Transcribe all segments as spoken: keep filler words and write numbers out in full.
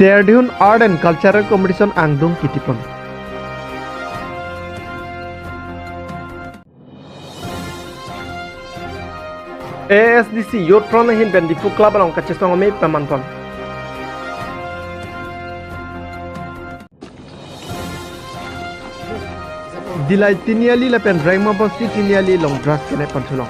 Serdihun Art and Cultural Competition angdung kitipon. A S D C Youth Front ahin pen Diphu Club along kachesong amei pamanpon. Dillai Tiniali lapen Rengma Bosti Tiniali along drugs kene panthu long.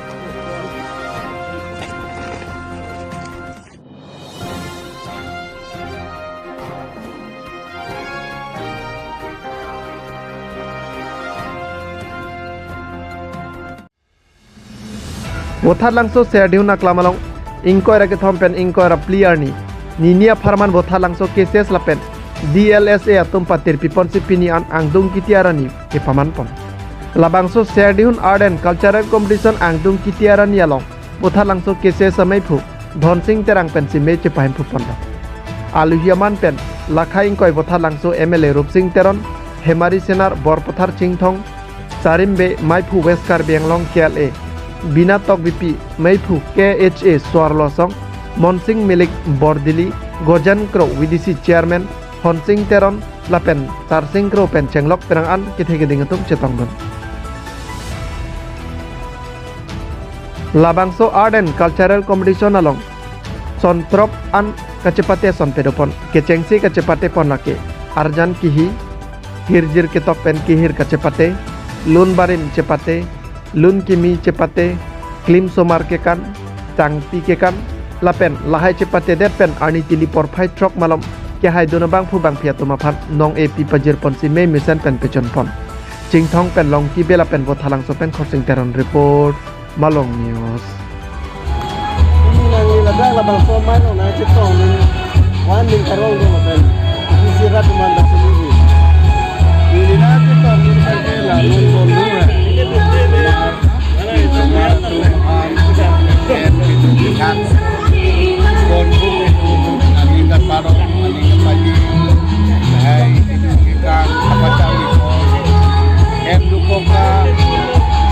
Vothatlangso Serdihun aklam along ingkoi ra kethom pen ingkoi ra phli arni, nini apharman Vothatlangso K C S lapen D L S A atum patirpiponsi pini an angdung kiti arani kepamanpon. Labangso Serdihun Art and Cultural Competition angdung kiti arani along Vothatlangso K C S ameiphu Dhonsing Terang pensi mei chepahimphuponlo. Aluhi aman pen lakha ingkoi Vothatlangso M L A Rupsing Teron, Hemari Senar, Borpathar Chingthong, Sarimbe, meiphu West Karbi Anglong K L A Bina Tokbipi, meiphu K H A Suarlo Asong, Monsing Milik Bordili, Gojan Kro V D C Chairman, Honsing Teron, lapen Sarsing Kro pen chenglok penang an kethe keding atum chetongdun. Labangso Art and Cultural Competition along son throk an kachepate ason pedopon, kechengsi kachepatepon lake arjan kihi, hirjir ketok pen kihir kachepate, lun barim chepate, lun kimi chepate, klim somar kekan, changpi kekan, lapen lahai chepatedet pen arni tili porphai throk malom kehaidun abangphu bangphi atum aphan nong-e pipajirponsi mei mesen pen pechonpon. Chingthong pen Longki Bey lapen Vothatlangso pen Khorsing Teron report, Malong News. Nangli ladak labangso amei along nangchetong ning, wan ning karong do lapen isi rat man da sini. Neli nangchetong ning kan ke la nun bom nun hai. Mar, mar tu an, kan bom bom, aling kan parong, aling kan pagi. Hai, kan apa tahu ni? Em duko ka,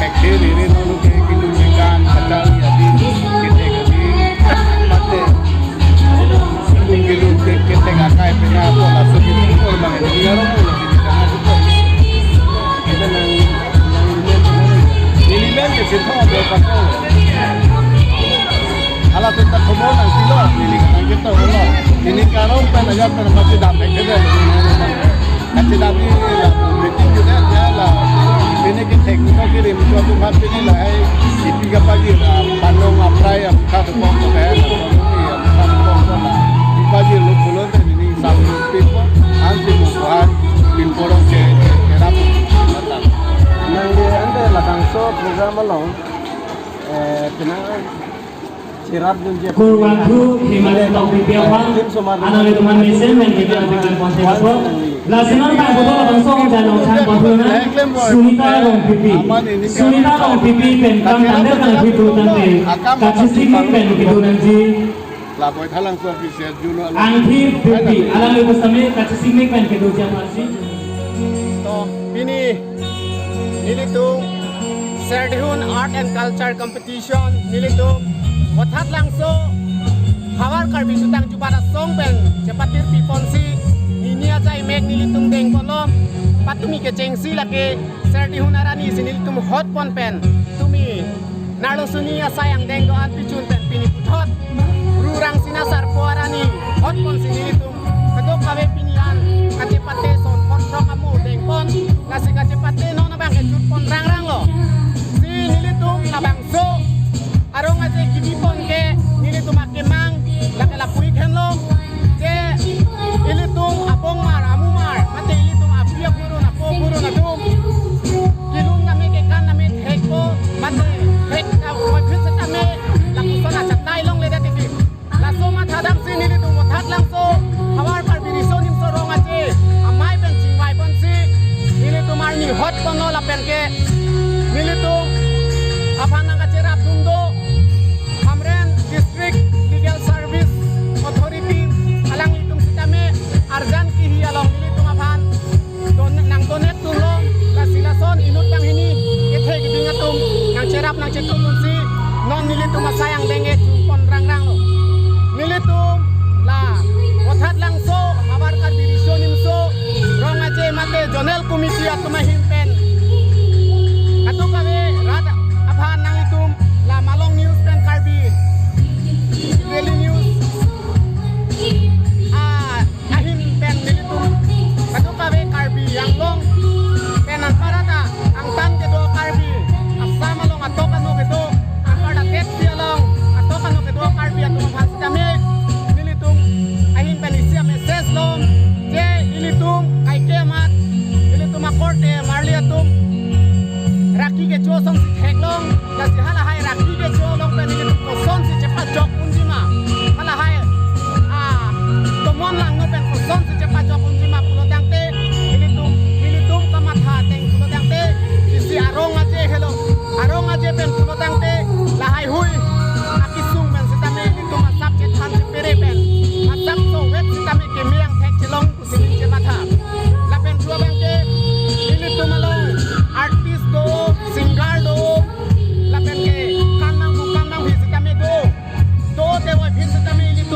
ek diri rin ke kilun ikan kacang jadi kita kasi mati. Kilun kilun ke kita ngakai pina ko langsung kita ko mang ini ngarong ko lagi di tengah itu. Kita nang nang ini nang ini ke kita ada apa? Hala kita kebon nang silo ini kan kita ko. Ini karong pen aja pen masih dapat kita. Kachelani la meeting juga ya la. Ini ke teknik kirim suatu hal ini la hai. Ipi ka pagi la panong aprai am ka tu pon tu hai la. Panong aprai am ka tu pon tu la. Ipa ji lu pulo te ini satu pipo ansi mukuhan pin porong ke kerap. Nangli ante labangso program along, eh, pina Kurvangthu Hemari Tokbipi aphan, anang le teman mesen men kita berikan konten apa. Lasi non tang bodo labangso hong dan nong chang bodo na, Sunita Rongpipi. Sunita Rongpipi pen kam tangder tang pitu tangte, kachesik pen pitu nangji. Laboi thalang so official juno. Angthi Pipi, alang le pusame kachesik pen pitu jam asi. To, pini, nelitum, Serdihun Art and Culture Competition. Tison nelitum Vothatlangso Havar Karbi Jutang Jubat Asong pen chepatirpiponsi nini ajai mek nelitum dengponlo. Patumi kechengsi lake Serdihun arani si nelitum hotpon pen tumi Narlosuni asai angdeng do-an pichun pen pini puthot Ru Rangsina Sarpo arani hotponsi nelitum kadokave pini an kachepate son phongrok amo dengpon, lasi kachepate non abang kechutpon rangranglo. Si nelitum labangso arong aje kibipon ke nelitum akemang lake lapu-ik henlo. Je ilitum abongmar amumar mate ilitum api agurun apo agurun atum kilun name kekan name thekpo mate thek ka oi phit setame lapuson achatai longledet titi. Laso matha damsi nelitum Vothatlangso Havar Karbi Riso Nimso Rong Aje amei pen chingvaiponsi nelitum arni hotpon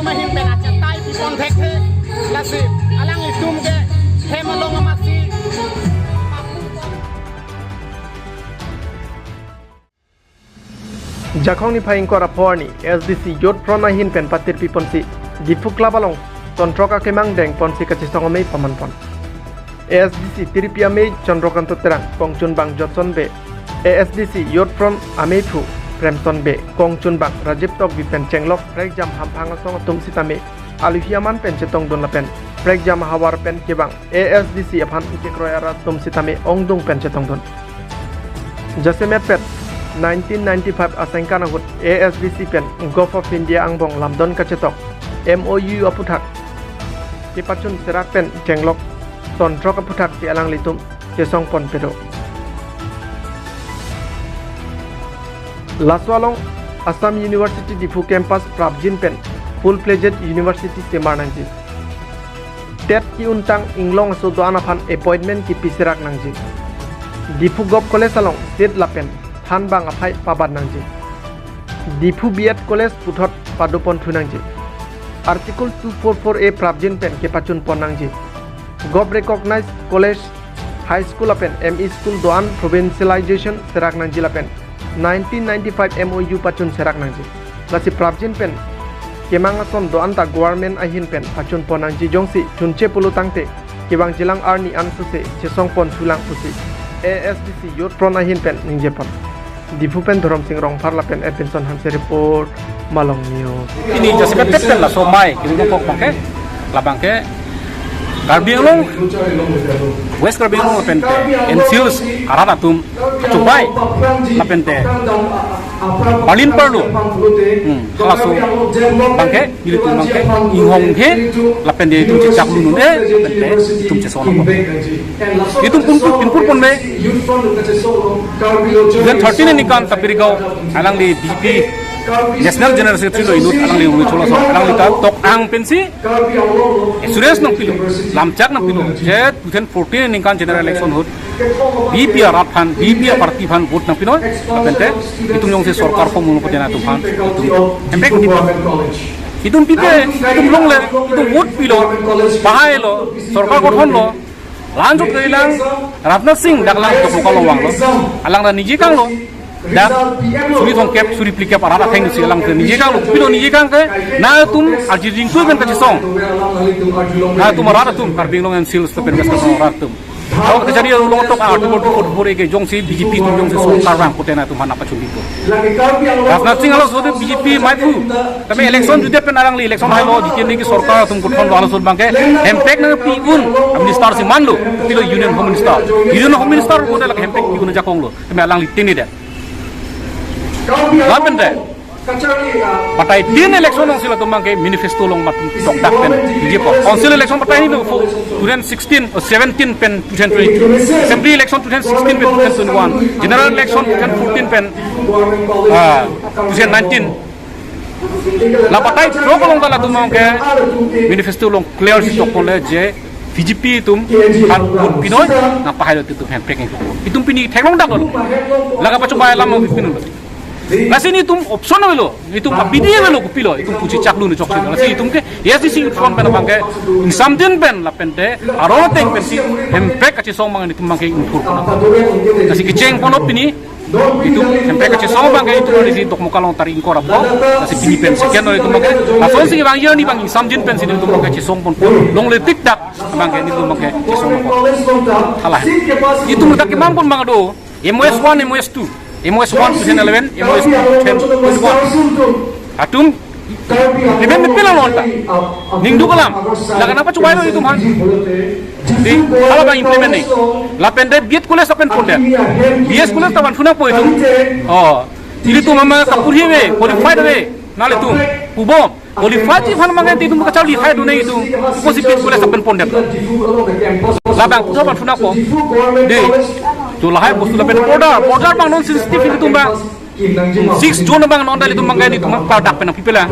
Ahin pen achetai pipon thekthe, lasi alanglitum ke hem along amatsi. Jakhong niphai ingkoi ra pho arni A S D C Youth Front ahin pen patir piponsi Diphu Club along tonthrok akemang dengponsi kachesong amei pamanpon. A S D C tiripi amei Chandrakanta Terang, kongchunbang Jotson Bey, A S D C Youth Front ameiphu Premson Bey, kongchunbang Rajib Tokbi pen chenglok prekjam hamphang asong atum sitame aluhi aman pen chetongdun lapen prekjam ahavar pen kevang A S D C aphan kekroi arat atum sitame ongdung pen chetongdun. Jasemet pen nineteen ninety-five asengkan ahut A S D C pen Govt. Of India angbong lamdon kachetok M O U aphuthak kepachun serak pen chenglok tonthrok aphuthaksi alanglitum chesongpon pedo. Laso along Assam University Diphu Campus prapjin pen full-fledged university semar nangji. TET ki-untang inglong aso do-an aphan appointment kipi serak nangji. Diphu Govt. College along seat lapen thanbang aphai pabat nangji. Diphu B.Ed College puthot padoponthu nangji. Article two four four A prapjin pen kepachunpon nangji. Govt. Recognized college, high school lapen M E school do-an provincialization serak nangji lapen nineteen ninety-five M O U pachun serak nangji. Lasi prapjin pen kemang ason do-an ta government ahin pen pachunpon nangji, jongsi chunche pulo tangte kevangjilang arni ansose chesongpon thulang pusi A S D C Youth Front ahin pen ningjepon. Diphu pen Dhorom Sing Rongphar lapen Edvinson Hanse report, Malong News. Pini jasemet pen laso amei kevang kok abangke, labangke Karbi Anglong, West Karbi Anglong lapen N C Hills arat atum achubai lapen te parlin parlo, hmm, halaso abangke ilitum abangke inghong he lapen te itum chechaklu un-e lapen te itum chesong nangkok. Itum pun pun pun pun me. Two thousand thirteen aningkan ta Pirigao alangli B J P National General Secretary lo inut alangli uri cholo so alangli ta tok ang pensi assurance nangpilo, lamchak nangpilo je two thousand fourteen aningkan general election ahut B J P arat aphan, B J P aparty aphan vote nangpinon, lapen te itum jongsi sorkar form un-e pute na itum aphan itum hempek nangpipo. Itum pipe, itum longle, itum vote pilo, pahailo, sorkar gothon lo. La-anchot kalilang Rajnath Singh dak lang Dokmoka along vanglo. Alang ta ningje kanglo. Dak suri thomkep, suri phlikep arat athengsi alang ta ningje kanglo. Kopilo ningje kang ke, na itum arji ringtu pen kachesong. Na itum arat atum, Karbi Anglong N C Hills lapen West Karbi Anglong arat atum. Aho kachari along tok article two forty-four A ke jongsi B J P atum jongsi sorkar vang pute na itum aphan nangpachunpipo. Rajnath Singh halaso ahut B J P ameiphu. Tame election jutdet pen alangli election hailo, jitin niki sorkar atum gothon lo, halaso ahut abangke hempek nangpi un, minister si manlo, kopilo Union Home Minister. Union Home Minister pute lake hempek pi un ajakong lo. Tame alangli tin-edet. Lapen te batai tin election alongsi latum abangke manifesto along mat tokdak pen ningjepo. Council election batai hini lo, two thousand sixteen, oh, seventeen pen two thousand twenty-two. Assembly election two thousand sixteen pen two thousand twenty-one. General election two thousand fourteen pen, ah, two thousand nineteen. La batai throk along ta latum abangke manifesto along clear si tokponle je B J P atum aphan vote pinoi, nangpahailo te itum hempek nangpi. Itum pini theklong daklo. La kapachobai alam nangpinon. Lasi nelitum option avelo, nelitum abidi avelo, kopilo, itum pusi chaklu un-e chokche. Lasi itum ke A S D C Youth Front pen abangke ingsamjin pen lapen te aron ateng pensi hempek kachesong abang nelitum abangke ingthur. Lasi kecheng ponlo pini itum hempek kachesong abangke itum arnisi Dokmoka along tarik ingkoi ra pho. Lasi pini pen second lo itum abangke. Lasonsi kevang arni abang ingsamjin pensi nelitum abangke chesong ponpo. Longle tik dak abangke nelitum abangke chesong ponpo. Hala. Itum dak kemang pon abang do. M O S one, M O S two. M O S one two thousand eleven, M O S two two thousand twenty-one. Atum implement mepil along ta. Ningduk alam. La kanapa chubai lo itum aphan? Di, hala abang implement ni. Lapen te B.Ed College lapen pondet. B S College ta vanthunangpo itum. Oh. Ilitum ama kapurhi ave, qualified ave. Nanglitum. Pubom. Qualified ji aphan abangke itum kacharli hai dun-e itum. Kosi B.Ed College lapen pondet. Labang puthot vanthunangpo. Di. Tu lahai bostu lapen border. Border abang non sensitive itum abang. Six June abang non dali itum abang ke nelitum klardak pen nangpipe lang.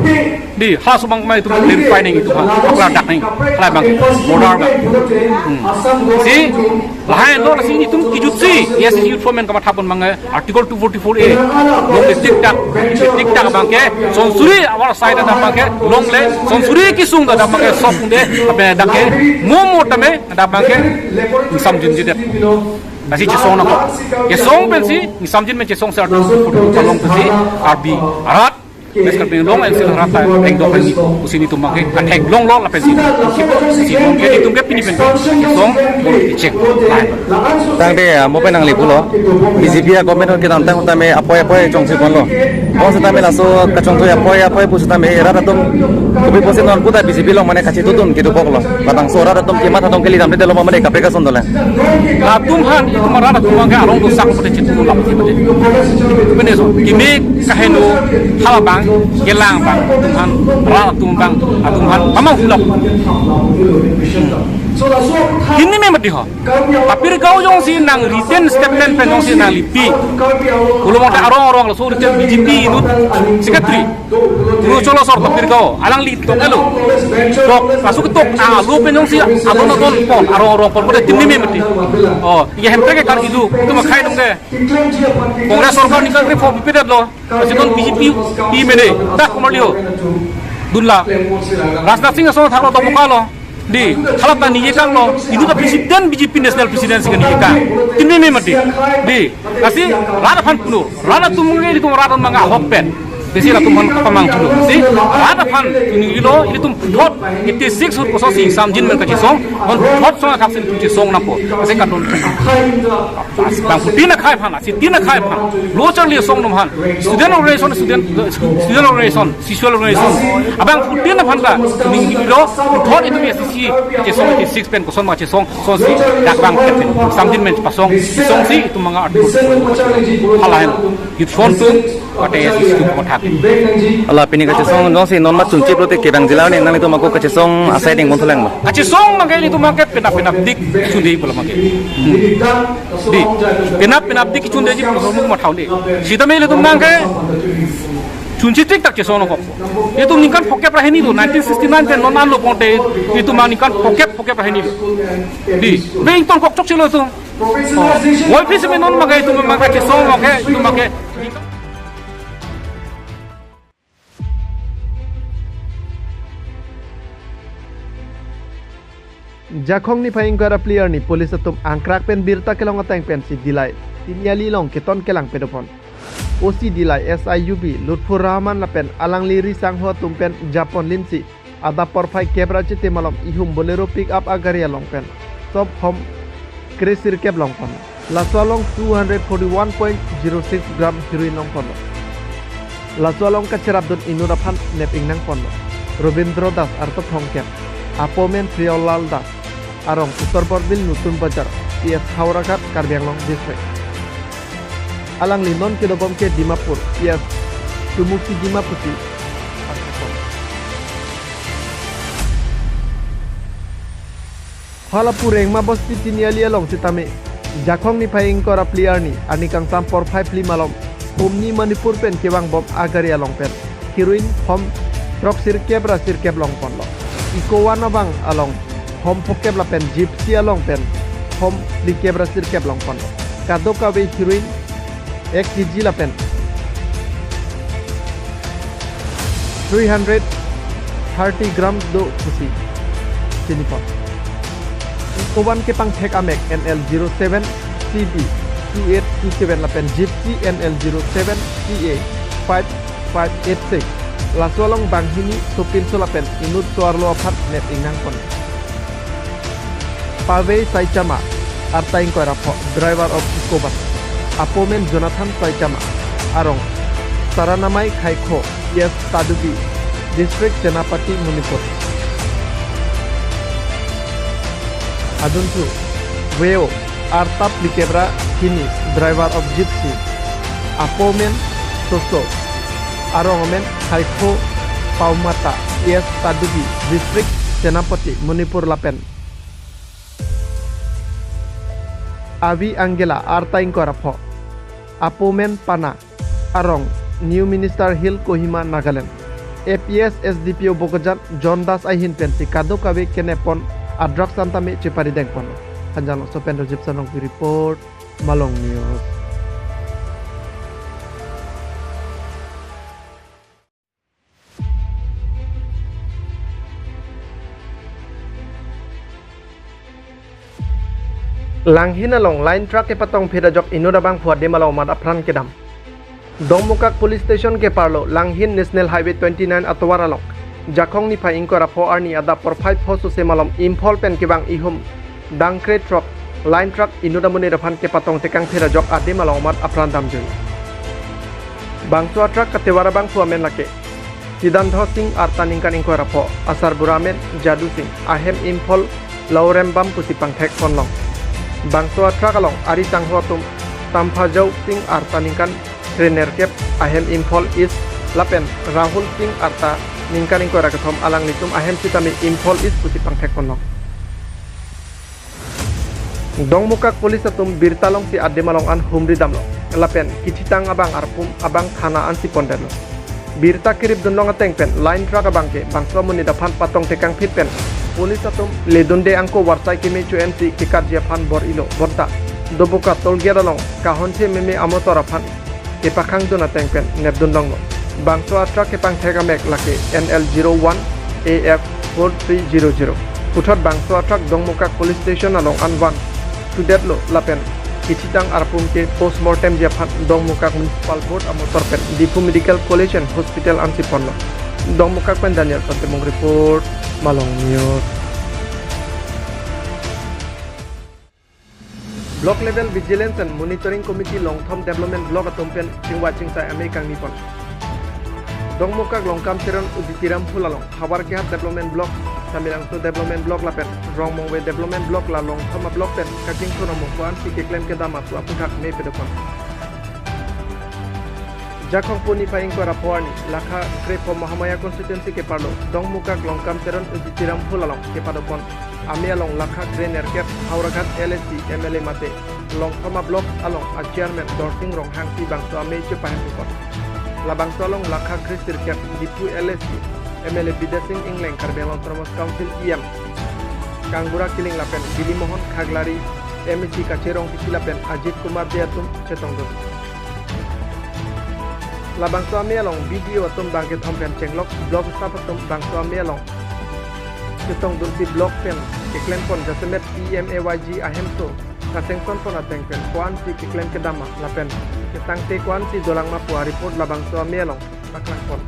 Dei, halaso abang ma itum clarify nangji itum ha. Klardak nangji. Hala abang ke border abang. Hmm. Si, lahai lo lasi itum kejutsi. Yes, youth forum pen kamathapon abang ke Article two forty-four A. Longle tiktak, tiktak abang ke. Sonsuri avar side abang ke. Longle, sonsuri kesung abang ke. Sok de, ape dak ke. Momo tame, abang ke. Ingsamjinji det. Lasi chesong nangkok. Chesong pensi, ingsamjin pen chesong si artu putu palong pensi, Karbi arat, mes Karbi Anglong, N C L arat ta, engdok hini, pusi nelitum abang ke, kathek longlo lapen si, si, si, nelitum ke pini pen, chesong, bol chek, lai. Tangte, ah, mo pen nangli pulo, B J P a government hon kedamtang tame apoi apoi chongsi ponlo. Mo setame laso kachongthui apoi apoi pusitame rat atum kopi pusi non puta B J P along mane kachetudun kedokoklo. Labangso rat atum kematha atum kali damde lo mane kaprek ason dolang. Latum aphan itum rat atum abang ke arong dosak pute chetudun lam pute. Pene so, kimi kaheno hala abang, kelang abang, atum aphan, rat atum abang, atum aphan, mamang hulak. Hini me mati ho. Tapir Gao jongsi nang written statement pen jongsi nangli pi. Pulo mate arong arong laso written B J P inut secretary. Pulo cholo sor Tapir Gao. Alangli tok elo. Tok, laso ketok, ah, lo pen jongsi, adon adon pon, arong arong pon, pada tim ni mati. Oh, iya hemprek ke kar idu, itum akhai nung ke. Congress sorkar ningkan reform pidet lo. Lasi non B J P pi mene, dak komarli ho. Dunla. Rajnath Singh ason thaklo to bokalo. Dei, hala ta ningje kanglo, idu ta president B J P national president si ningje kang. Tim ni mati. Dei, lasi rat aphan pulo, rat atum nge itum rat atum abang ahok pen. Dei si rat atum aphan pamang pulo. Dei, rat aphan ningilo, itum puthot, eighty six hur koso si ingsamjin pen kachesong, non puthot song athak si itum chesong nangpo. Lasi kadon. Bangphutin akhai aphan, sitin akhai aphan. Lo charli asong atum aphan. Student organization, student, student organization, social organization. Abangphutin aphan ta, ningilo, thot itum S C C, chesong, six pen koson ma chesong, sonsi, dak abang pen, samjin pen pasong, sonsi, itum abang art. Hala hen, youth forum atum, pada S C C atum kothak. Hala pini kachesong, jongsi non ma chunchip lote kedang jila ne, nanglitum ako kachesong, asai ding mon thulang ma. Kachesong abang ke nelitum abang ke penap penap dik, chunde pulo abang ke. Hmm. Dei, penap penap dik chundeji pulo muk mathaun dei. Sitame ilitum abang ke chunchi tiktak chesong nangkok. Itum ningkan phokep ra hini lo, nineteen sixty nine pen non anlo ponte itum abang ningkan phokep phokep ra hini lo. Dei, be ingtong kok chokche lo itum. Oh, wai phi seme non abang ke itum abang ke chesong abang ke itum abang ke. Jakhong niphai ingkoi ra phli arni police atum angkrak pen birta kelong ateng pensi Dillai Tiniali along keton kelang pedopon. O C Dillai S I U B Lutfur Rahman lapen alangli risangho atum pen japon linsi adap porphai kep ra chiti malom ihum Bolero pickup agari along pen sop hom kre sirkep longpon. Laso along two hundred forty-one point zero six gram heroin longponlo. Laso along kacherapdun inut aphan nep ingnangponlo. Robindro Das arta thomkep, apo men Priyolal Das, arong Uttar Borbil Nutun Bazar, P S Howraghat, Karbi Anglong District. Alangli non kedobom ke Dimapur, P S Tumuki Dima pusi. Hala pu Rengma Bosti Tiniali along sitame Jakhong niphai ingkoi ra phli arni, arni kangsam porphai phli malom, humni Manipur pen kevangbom agari along pen heroin hom throk sirkep ra sirkep longponlo. Eeco van abang along hom phokep lapen Gypsy along pen hom phlikep ra sirkep longponlo. Kadokave heroin ek K G lapen three hundred thirty grams do pusi chinipon. Eeco van kepangthek amek N L zero seven C B two eight two seven lapen Gypsy N L zero seven C A five five eight six. Laso along banghini sopinso lapen inut so-arlo aphan nep ingnangpon. Pavei Saichama, arta ingkoi ra pho, driver of Eeco van. Apo men Jonathan Saichama, arong Saranamai Khaikho, P S Tadubi, District Senapati, Manipur. Adunthu, Veo, arta phlikep ra hini, driver of Gypsy. Apo men Soso, arong men Khaikho Paumata, P S Tadubi, District Senapati, Manipur lapen. Avi Angela, arta ingkoi ra pho. Apo men Pana, arong, New Minister Hill, Kohima, Nagaland. A P S S D P O Bokajan John Das ahin pensi kadokave kenepon a-drugs an tame cheparidengpon. Hanjanglongso pen Rajib Sarongpi report, Malong News. Langhin along line truck kepatongphit ajok inut abangphu adim along amat apran kedam. Dongmukak Police Station keparlo Langhin National Highway twenty-nine atovar along Jakhong niphai ingkoi ra pho arni adap porphai pho sose malom Imphal pen kevang ihum dangkre truck, line truck inut amonit aphan kepatong tekangphit ajok adim along amat apran damjui. Bangso a-truck katovar abangphu amen lake Chidandho Singh arta ningkan ingkoi ra pho, asarbura amen Jadu Singh, ahem Imphal Laurembam pusi pangthekponlong. Bangso a-truck along ari sangho atum Tamphajau Singh arta ningkan krenerkep, ahem Imphal East, lapen Rahul Singh arta ningkan ingkoi ra kethom, alanglitum ahem sitame Imphal East pusi pangthekponlong. Dongmukak police atum birta longsi adim along an humri damlo. Lapen kithitang abang arpum abang thana ansi pondetlo. Birta keripdunlong ateng pen line truck abangke bangso amonit aphan patong tekangphit pen police atum ledunde angko varsai keme cho-ensi kekatji aphan bor-ilo, bonta Doboka toll gate along kahonche meme amotor aphan kepakhangdun ateng pen nepdunlonglo. Bangso a-truck kepangthek amek lake N L zero one A F four three zero zero. Puthot bangso a-truck Dongmukak Police Station along an van sudetlo lapen kithitang arpum ke postmortemji aphan Dongmukak Municipal Board amotor pen Diphu Medical College and Hospital ansi ponlo. Dongmukak pen Daniel Santimung report, Malong News. Block Level Vigilance and Monitoring Committee Longthom Development Block atum pen chingvai chingsai amei kangnipon. Dongmukak Longkam Teron Uditiram Phul along Havar Kehat Development Block, Samelangso Development Block lapen Rongmongve Development Block la Longthom a-block pen kachingthur amoko ansi keklem kedam apu aputhak mei pedopon. Jakhong pu niphai ingkoi ra pho arni, lakha krepho Mahamaya constituency keparlo Dongmukak Longkam Teron Uditiram Phul along kepadopon amei along lakha krenerkep Howraghat L A C M L A mate Longthom a-block along a-chairman Dorsing Ronghangpi bangso amei chepahempipon. Labangso along lakha kresirkep Diphu L A C M L A Bidya Sing Engleng, Karbi Anglong Autonomous Council E M Kangbura Killing lapen Bili Mohan Khaklari M A C Kache Rongpipi lapen Ajit Kumar Dey atum chetongdun. Labangso amei along B D O atum bangkethom pen chenglok, block staff atum bangso amei along chetongdunsi block pen keklempon jasemet P M A Y G ahemso kasengsonpon ateng pen ko-ansi keklem kedam ma lapen ketangte ko-ansi dolang ma pu a-report labangso amei along paklangpon.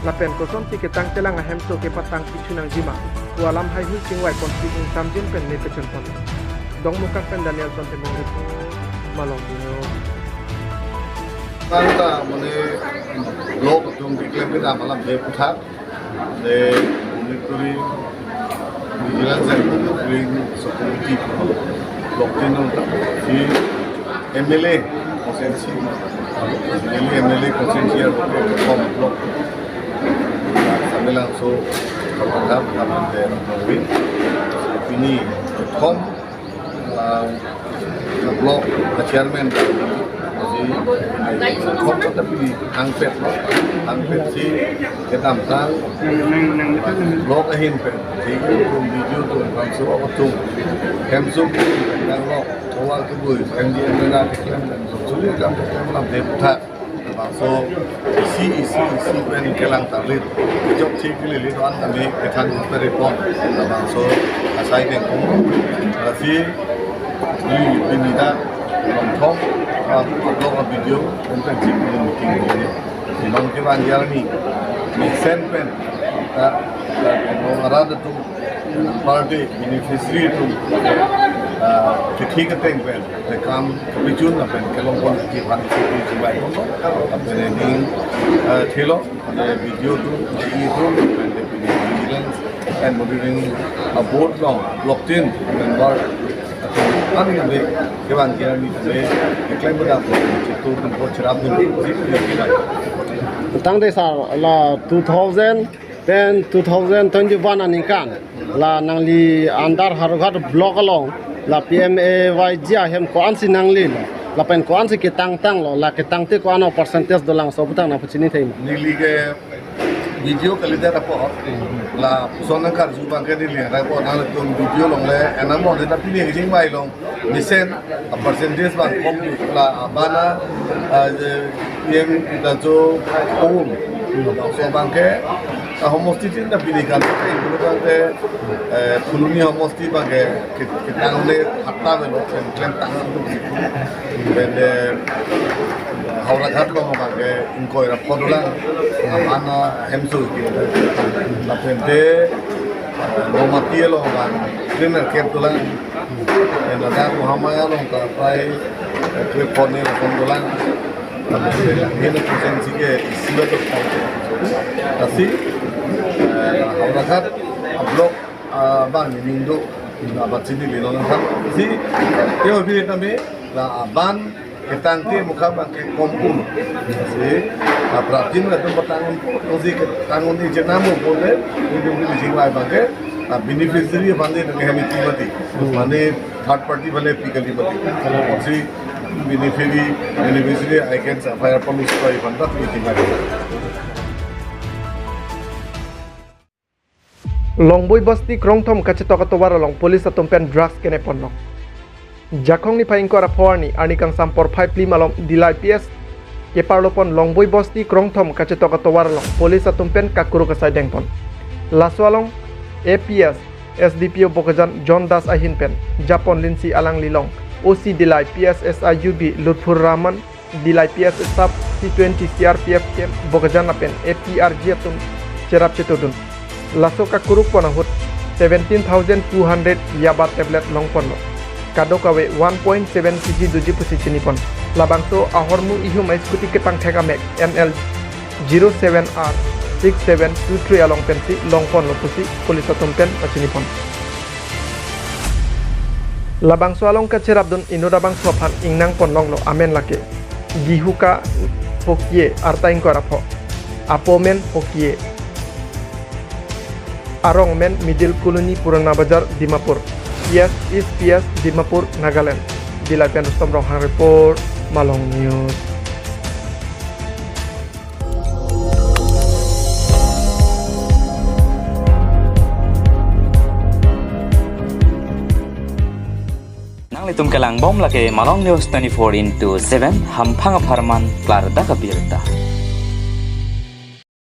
Lapen kosonsi ketangtelang ahemso kepatang pichu nangjima pu alam haihui chingvaiponsi ingsamjin pen mei pechunpon. Dongmukak pen Daniel Santimung report, Malong News. Tangta mane block atum keklem kedam alamthe aputhak, de monitoring, vigilance and monitoring subcommittee block tin along si M L A constituency, M L A, M L A constituency along block Samelangso, Kapathar, Kapathar, Rongmongve. Pini kethom, ah, block chairman, si kethom kata pini hangpet, hangpet si kedamtang block ahin pen, si atum B D O atum, bangso atum, hemso nanglok, tovar kebui, M D M na keklem, suli kam keklem alamthe aputhak. Bangso isi isi isi pen kelang tarlit, kejok si kelili doan kami kethan peri pon. Bangso asai dengkung, lasi di pinida Longthom, ah, block B D O, pen pen si meeting ini. Di non kevan jarni, mesen pen, ah, ah, non arad atum, birthday, beneficiary atum, ah, kethi keteng pen, the kam kepijun lapen kelongpon kethi aphan isi isi chingvai ponlo, lapen ning, ah, thelo, the B D O atum, the E atum, lapen the vigilance and monitoring, ah, board along, block tin member atum, an kami kevan jarni kami keklem kedam, chitu atum ko cherap atum, si kami kevai. Tangte sir, la two thousand ten, two thousand twenty-one aningkan, la nangli under Howraghat block along, la P M A Y G ahem ko-ansi nanglelo. Lapen ko-ansi ketangtanglo, la ketangte ko-an o percentage dolang, laso abutang nangpachini thei ma? Neli ke video kalidet apot, lapuson nangkarju abangke neli hadak apot nangtum video longle, enam mo deta pini kejing mai long, mesen, a percentage abang kom, la abana, a, je, yang kita jo, om, lapuson abangke, a homosti tin ta pini kan, abangke, eh, Phuloni homosti abangke, kit-, kitang le hatta le lo, klem, klem tang lo. Lapen, eh, Howraghat along abangke ingkoi ra pho dolang, abana hemso ke. Lapen te, eh, Nomati along abang, klem ra kep dolang. Lapen ladak Mahamaya along ta prai, eh, klem pho ne lapen dolang. Lapen te, ini persensi ke isi ba to. Lasi, eh, Howraghat, a block, ah, abang ni ningdo, la pachini le non kan. Si, yo, bini tame, la aban, ketangte mukha abangke kom un. Si, a prapjin latum patang un, to si ketang un ni jenam un pon le, ni dum ni jingvai abangke, a beneficiary aphan ni kehami ti mati. Mane third party aphan le pi kali mati. Si, beneficiary, beneficiary, I can say, fire police ko aphan ta pi ti mati. Longboi Bosti krongthom kachetok atovar along police atum pen drugs kene ponlong. Jakhong niphai ingkoi ra pho arni, arni kangsam porphai phli malom Dillai P S keparlo pon Longboi Bosti krongthom kachetok atovar along police atum pen kakuruk asai dengpon. Laso along A P S, S D P O Bokajan John Das ahin pen, Japon Linsi alanglilong, O C Dillai P S S I U B Lutfur Rahman, Dillai P S staff, C twenty C R P F camp Bokajan lapen A P R G atum cherap chetodun. Laso kakuruk pon ahut seventeen thousand two hundred yaba tablet longponlo. Kadokave one point seven K G doji pusi chinipon. Labangso ahormu ihum a scooty kepangthek amek N L zero seven R six seven two three along pensi longponlo pusi police atum pen pachinipon. Labangso along kacherapdun inut abangso aphan ingnang ponlonglo amen lake Gihuka Phokie arta ingkoi ra pho, apo men Phokie, arong men Middle Colony Purana Bazar Dimapur, P S East P S Dimapur, Nagaland. Dillai pen Rustom Ronghang report, Malong News. Nanglitum kelangbom lake Malong News twenty-four into seven, hamphang apharman klardak abirta.